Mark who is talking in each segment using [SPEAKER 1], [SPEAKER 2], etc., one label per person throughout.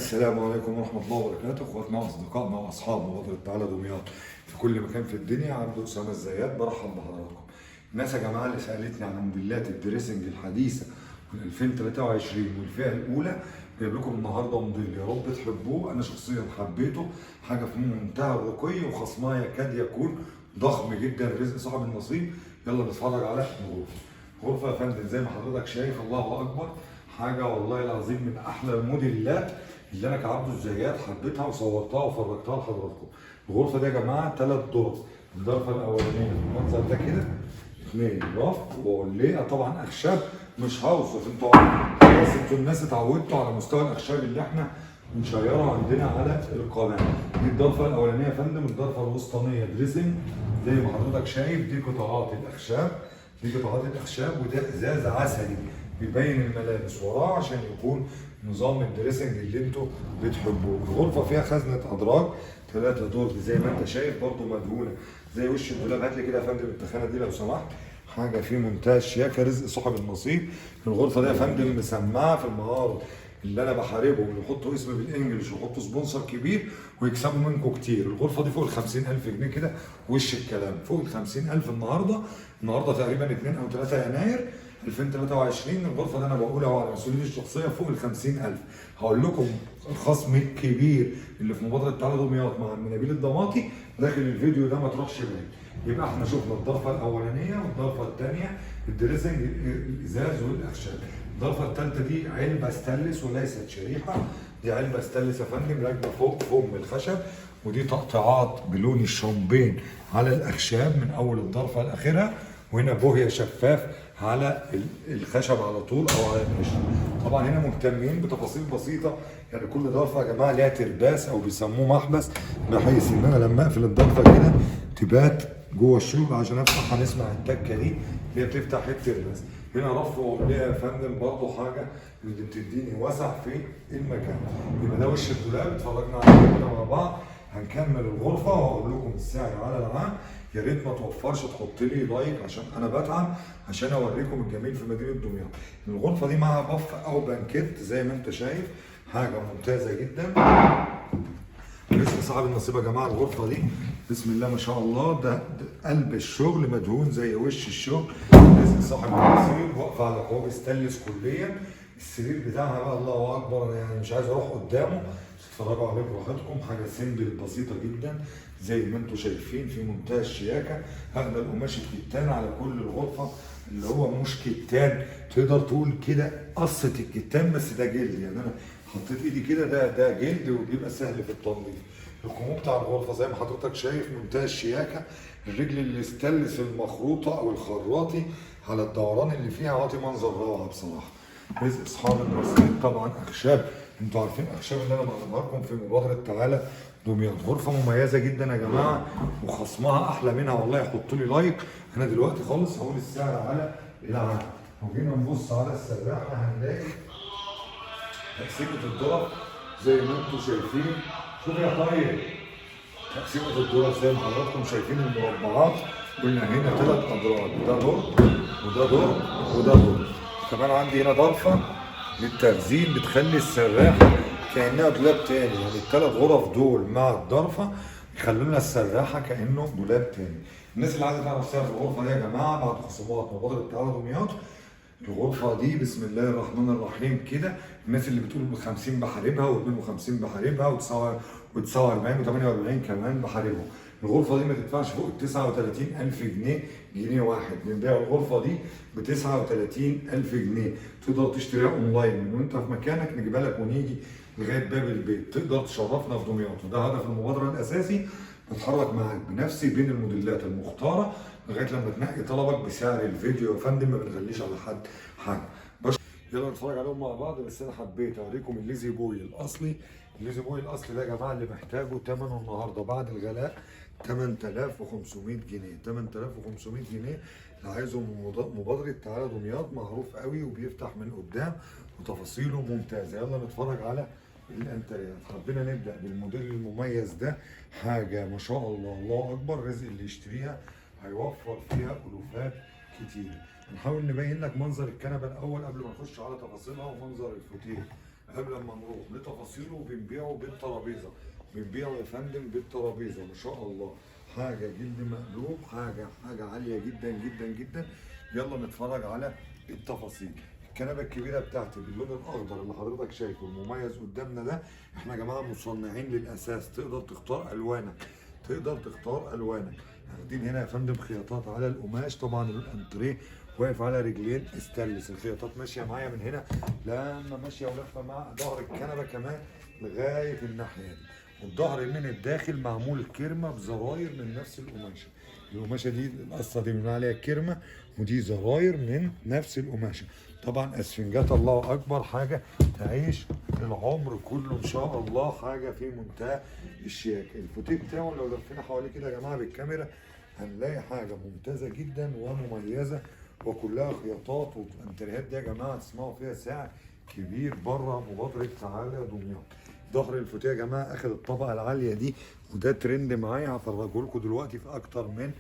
[SPEAKER 1] السلام عليكم ورحمة الله وبركاته، اخواتنا واصدقائنا واصحاب مبادرة تعالى دمياط في كل مكان في الدنيا. عبد أسامة الزيات برحب بحضراتكم. الناس يا جماعة اللي سألتني عن موديلات ال dressing الحديثة من 2023 والفئة الأولى، جايب لكم النهارده موديل يا رب تحبوه. أنا شخصيا حبيته، حاجة في منتهى الرقي وخصمها يكاد يكون ضخم جدا، رزق صاحب النصيب. يلا نتفرج على الغرفة. غرفة يا فندم زي ما حضرتك شايف، الله أكبر، حاجة والله العظيم من أحلى الموديلات اللي أنا كعبد الزيات حبيتها وصورتها وفرجتها لحضراتكم. الغرفة دي يا جماعة 3 ضرف، الضرفة الأولانية في المنظر ده كده، 2 رف وعلية طبعا أخشاب، مش هوصف، انتوا خلاص انتوا الناس اتعودتوا على مستوى الأخشاب اللي احنا بنشيرها عندنا على القناة. دي الضرفة الأولانية يا فندم. الضرفة الوسطانية dressing زي ما حضرتك شايف، دي قطعات الأخشاب، دي قطعات الأخشاب، وده إزاز عسلي بيبين الملابس وراه عشان يكون نظام ال dressing اللي انتوا بتحبوه. الغرفة فيها خزنة أدراج 3 دور زي ما انت شايف، برضو مدهونة زي وش الدولاب. هات لي كده يا فندم التخانة دي لو سمحت، حاجة في منتهى الشياكة، رزق صاحب النصيب. الغرفة دي يا فندم مسمعة في المعارض اللي انا بحاربهم، يحطوا اسم بال English ويحطوا sponsor كبير ويكسبوا منكم كتير. الغرفة دي فوق ال 50000 جنيه كده، وش الكلام فوق ال 50000 النهارده. النهارده تقريبا 2 او 3 يناير 2023. الغرفة دي انا بقولها على مسؤوليتي الشخصية فوق ال 50000. هقول لكم الخصم الكبير اللي في مبادرة تعالى دمياط مع نبيل الدماطي داخل الفيديو ده، ما تروحش بعيد. يبقى احنا شفنا الضرفه الاولانية والضرفه الثانية، ال dressing الازاز والاخشاب. الضرفه الثالثة دي علبة ستانلس وليست شريحة، دي علبة ستانلس يا فندم راكبه فوق فم الخشب، ودي تقطيعات بلون الشامبين على الاخشاب من اول الضرفه لاخرها، وهنا بوهيه شفاف على الخشب على طول او على القشر. طبعا هنا مهتمين بتفاصيل بسيطة، يعني كل ضرفه يا جماعة ليها ترباس او بيسموه محبس، بحيث ان انا لما اقفل الضرفه كده تبات جوه الشغل، عشان افتح هنسمع التكه دي اللي هي بتفتح الترباس. هنا رف وعليا يا فندم برضه حاجة اللي بتديني وسع في المكان. يبقى ده وش الدولاب اتفرجنا عليه كده مع بعض. هنكمل الغرفة وهقول لكم السعر على العام. يا ريت ما توفرش تحط لي like عشان انا بتعب عشان اوريكم الجميل في مدينة دمياط. الغرفة دي معاها بف او بانكيت زي ما انت شايف، حاجة ممتازة جدا، رزق صاحب النصيب يا جماعة. الغرفة دي بسم الله ما شاء الله، ده قلب الشغل مدهون زي وش الشغل، رزق صاحب النصيب. واقفة على كوب ستانلس كليا. السرير بتاعها بقى الله اكبر، انا يعني مش عايز اروح قدامه، تتفرجوا عليه براحتكم. حاجة simple بسيطة جدا زي ما انتم شايفين في منتهى الشياكه. اخد القماش الكتان على كل الغرفة، اللي هو مش كتان تقدر تقول كده قصة الكتان، بس ده جلد، يعني انا حطيت ايدي كده ده جلد وبيبقى سهل في التنظيف. الكومو بتاع الغرفة زي ما حضرتك شايف منتهى الشياكه. الرجل اللي استلس المخروطه او الخراطي على الدوران اللي فيها عاطي منظر روعه بصراحة، رزق اصحاب النصيب. طبعا اخشاب، انتوا عارفين اخشاب اللي انا بقدمها لكم في مبادرة تعالى دمياط. غرفة مميزة جدا يا جماعة وخصمها احلى منها والله. حطوا لي like. انا دلوقتي خالص هقول السعر على العام. لو جينا نبص على السراحه هنلاقي تقسيمه الضرف زي ما انتوا شايفين. شوف يا طيب تقسيمه الضرف زي ما حضراتكم شايفين المربعات. قلنا هنا 3 ادراج، ده دور وده دور وده دور. كمان عندي هنا ضرفه للتخزين بتخلي السراحه كانها دولاب تاني، يعني ال3 غرف دول مع الضرفه يخلوا لنا السراحه كانه دولاب تاني. الناس اللي عايزه تعرف سعر الغرفة دي يا جماعة بعد خصومات مبادرة تعالى دمياط، الغرفة دي بسم الله الرحمن الرحيم كده، الناس اللي بتقول ب 50 بحاربها و52 بحاربها و49 و48 كمان بحاربهم. الغرفة دي ما تدفعش فوق ال 39000 جنيه، جنيه واحد. بنبيع الغرفة دي ب 39000 جنيه، تقدر تشتريها اونلاين من وانت في مكانك، نجيبها لك ونيجي لغاية باب البيت. تقدر تشرفنا في دمياط، وده هدف المبادرة الأساسي. بتحرك معاك بنفسي بين الموديلات المختارة لغاية لما تنقي طلبك بسعر الفيديو يا فندم، ما بنغليش على حد حاجة. يلا نتفرج عليهم مع بعض. بس انا حبيت اوريكم ال La-Z Boy الاصلي. ال La-Z Boy الاصلي ده يا جماعة اللي محتاجه ثمنه النهارده بعد الغلاء 8500 جنيه، 8500 جنيه. اللي عايزه مبادرة تعالى دمياط، معروف قوي وبيفتح من قدام وتفاصيله ممتازة. يلا نتفرج على الانتريات. حبينا نبدا بالموديل المميز ده، حاجة ما شاء الله الله اكبر، رزق اللي يشتريها هيوفر فيها الوفات كتير. هنحاول نبين لك منظر الكنبة الاول قبل ما نخش على تفاصيلها ومنظر الفوتيه. قبل ما نروح لتفاصيله، بنبيعه بالترابيزه، بنبيعه يا فندم بالترابيزه ما شاء الله. حاجة جلد مقلوب، حاجة عالية جدا جدا جدا. يلا نتفرج على التفاصيل. الكنبة الكبيرة بتاعتي باللون الاخضر اللي حضرتك شايفه المميز قدامنا ده، احنا يا جماعة مصنعين للاساس، تقدر تختار الوانك، تقدر تختار الوانك. واخدين هنا يا فندم خياطات على القماش، طبعا الانتريه واقف على رجلين استانلس، الخياطات ماشية معايا من هنا لما ماشية ولفه مع ظهر الكنبة كمان لغاية الناحية دي. والظهر من الداخل معمول كرمه بزراير من نفس القماشه، القماشه دي القصة دي بنقول عليها كرمه، ودي زراير من نفس القماشه. طبعا اسفنجات الله اكبر، حاجة تعيش العمر كله ان شاء الله، حاجة في منتهى الشياكه. الفوتيه بتاعه لو لفينا حواليه كده يا جماعة بالكاميرا هنلاقي حاجة ممتازة جدا ومميزة وكلها خياطات. والانتريهات دي يا جماعة تسمعوا فيها سعر كبير بره مبادرة تعالى دمياط. ظهر الفوتيه يا جماعة اخد الطبقة العالية دي، وده ترند معايا هفرجه لكم دلوقتي في اكتر من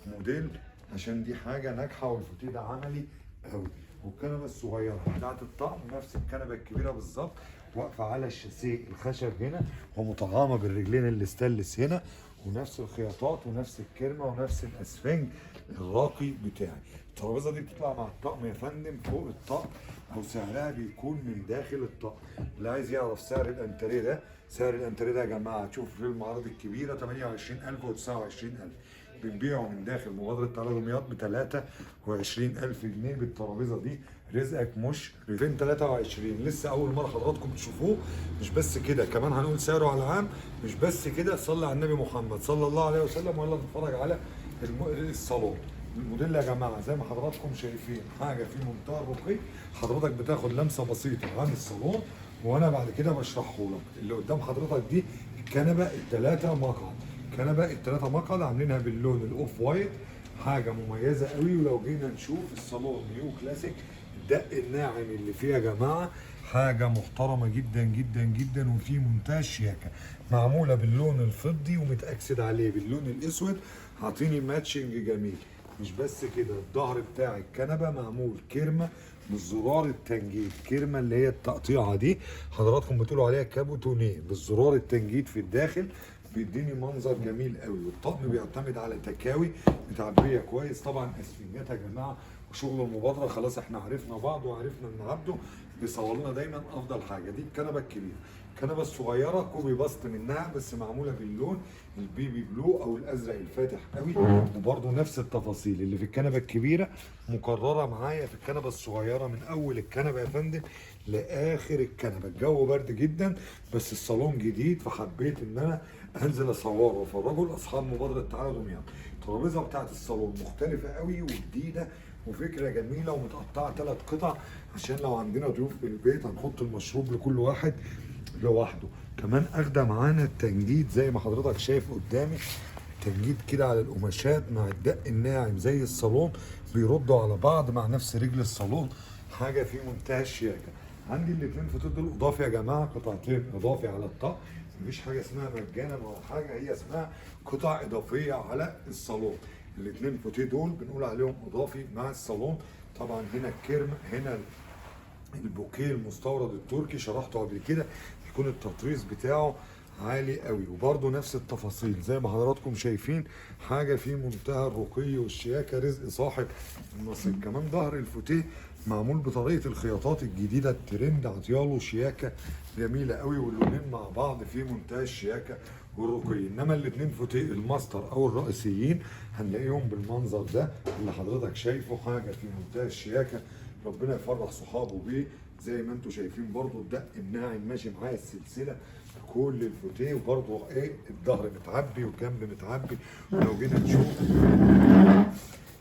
[SPEAKER 1] موديل عشان دي حاجة ناجحة، والفوتيه ده عملي قوي. والكنبه الصغيرة بتاعت الطقم نفس الكنبة الكبيرة بالظبط، واقفة على الشاسيه الخشب هنا ومطعمه بالرجلين الاستانلس هنا، ونفس الخياطات ونفس الكرمة ونفس الاسفنج الراقي بتاعي. الترابيزة دي بتطلع مع الطقم يا فندم فوق الطقم، او سعرها بيكون من داخل الطقم. اللي عايز يعرف سعر الانتريه ده، سعر الانتريه ده يا جماعة تشوف في المعارض الكبيرة 28000 و 29000، بنبيعه من داخل مبادرة تعالى دمياط ب 23000 جنيه بالترابيزه دي. رزقك مش 2023، لسه اول مرة حضراتكم تشوفوه. مش بس كده، كمان هنقول سعره على العام. مش بس كده، صلي على النبي محمد صلى الله عليه وسلم. ويلا نتفرج على الصالون. الموديل يا جماعة زي ما حضراتكم شايفين حاجة في منتهى الرقي. حضرتك بتاخد لمسه بسيطة عن الصالون وانا بعد كده بشرحه لك. اللي قدام حضرتك دي الكنبة الثلاثة مقعد، كنبة الثلاثة مقعد عاملينها باللون ال off white، حاجة مميزة قوي. ولو جينا نشوف الصالون neo classic، الدق الناعم اللي فيه يا جماعة حاجة محترمه جدا جدا جدا وفي منتهى الشياكه، معمولة باللون الفضي ومتاكسد عليه باللون الاسود، عاطيني matching جميل. مش بس كده، الظهر بتاع الكنبة معمول كرمه بالزرار التنجيد، كرمه اللي هي التقطيعه دي حضراتكم بتقولوا عليها كابوتونيه، بالزرار التنجيد في الداخل بيديني منظر جميل قوي. والطقم بيعتمد على تكاوي متعبيه كويس. طبعا اسفنجات يا جماعة وشغل المبادرة خلاص احنا عرفنا بعض وعرفنا ان عبده بيصور لنا دايما افضل حاجة. دي الكنبة الكبيرة. الكنبة الصغيرة copy paste منها بس معمولة باللون ال baby blue او الازرق الفاتح قوي، وبرده نفس التفاصيل اللي في الكنبة الكبيرة مكررة معايا في الكنبة الصغيرة، من اول الكنبة يا فندم لاخر الكنبة. الجو برد جدا بس الصالون جديد، فحبيت ان انا انزل اصوره وافرجه لاصحاب مبادرة تعالى دمياط. الترابيزة بتاعت الصالون مختلفة قوي وجديدة وفكره جميلة ومتقطعه 3 قطع عشان لو عندنا ضيوف في البيت هنحط المشروب لكل واحد لوحده. كمان اخده معانا التنجيد زي ما حضرتك شايف قدامي، تنجيد كده على القماشات مع الدق الناعم زي الصالون، بيردوا على بعض مع نفس رجل الصالون، حاجة في منتهى الشياكه. عندي الاثنين فوتيه دول اضافي يا جماعة، قطعتين اضافي على الطقم، مفيش حاجة اسمها مجانا ولا حاجة، هي اسمها قطع اضافية على الصالون. الاثنين فوتيه دول بنقول عليهم اضافي مع الصالون. طبعا هنا الكرم، هنا البوكيه المستورد التركي شرحته قبل كده، يكون التطريز بتاعه عالي قوي، وبرده نفس التفاصيل زي ما حضراتكم شايفين، حاجة في منتهى الرقي والشياكه، رزق صاحب النصيب. كمان ظهر الفوتيه معمول بطريقة الخياطات الجديدة الترند، عطياله شياكه جميلة قوي، واللونين مع بعض في منتهى الشياكه والرقي. انما الاثنين فوتيه الماستر او الرئيسيين هنلاقيهم بالمنظر ده اللي حضرتك شايفه، حاجة في منتهى الشياكه، ربنا يفرح صحابه بيه. زي ما انتم شايفين برضو الدق الناعم ماشي معايا السلسلة في كل الفوتيه، وبرضو ايه الظهر متعبي والجنب متعبي. ولو جينا نشوف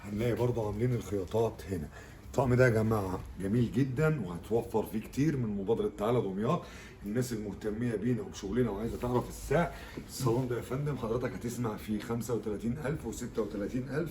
[SPEAKER 1] هنلاقي برضو عاملين الخياطات هنا. الطقم ده يا جماعة جميل جدا وهتوفر فيه كتير من مبادرة تعالى دمياط. الناس المهتميه بينا وبشغلنا وعايزه تعرف السعر، الصالون ده يا فندم حضرتك هتسمع فيه 35000 و36000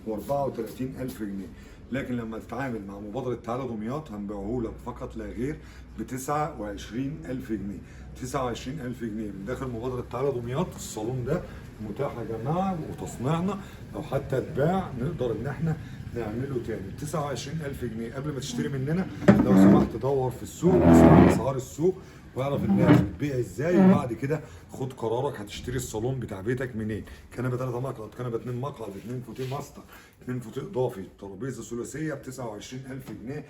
[SPEAKER 1] و34000 جنيه، لكن لما تتعامل مع مبادرة تعالى دمياط هنبيعه لك فقط لا غير ب 29000 جنيه. 29000 جنيه من داخل مبادرة تعالى دمياط. الصالون ده متاح يا جماعة وتصنيعنا، لو حتى اتباع نقدر ان احنا نعمله تاني. 29000 جنيه. قبل ما تشتري مننا لو سمحت دور في السوق واسمع اسعار السوق واعرف الناس بتبيع ازاي، وبعد كده خد قرارك هتشتري الصالون بتاع بيتك منين. كنبة 3 مقعد، كنبة 2 مقعد، 2 فوتيه ماستر، 2 فوتيه اضافي، ترابيزة ثلاثية ب 29000 جنيه.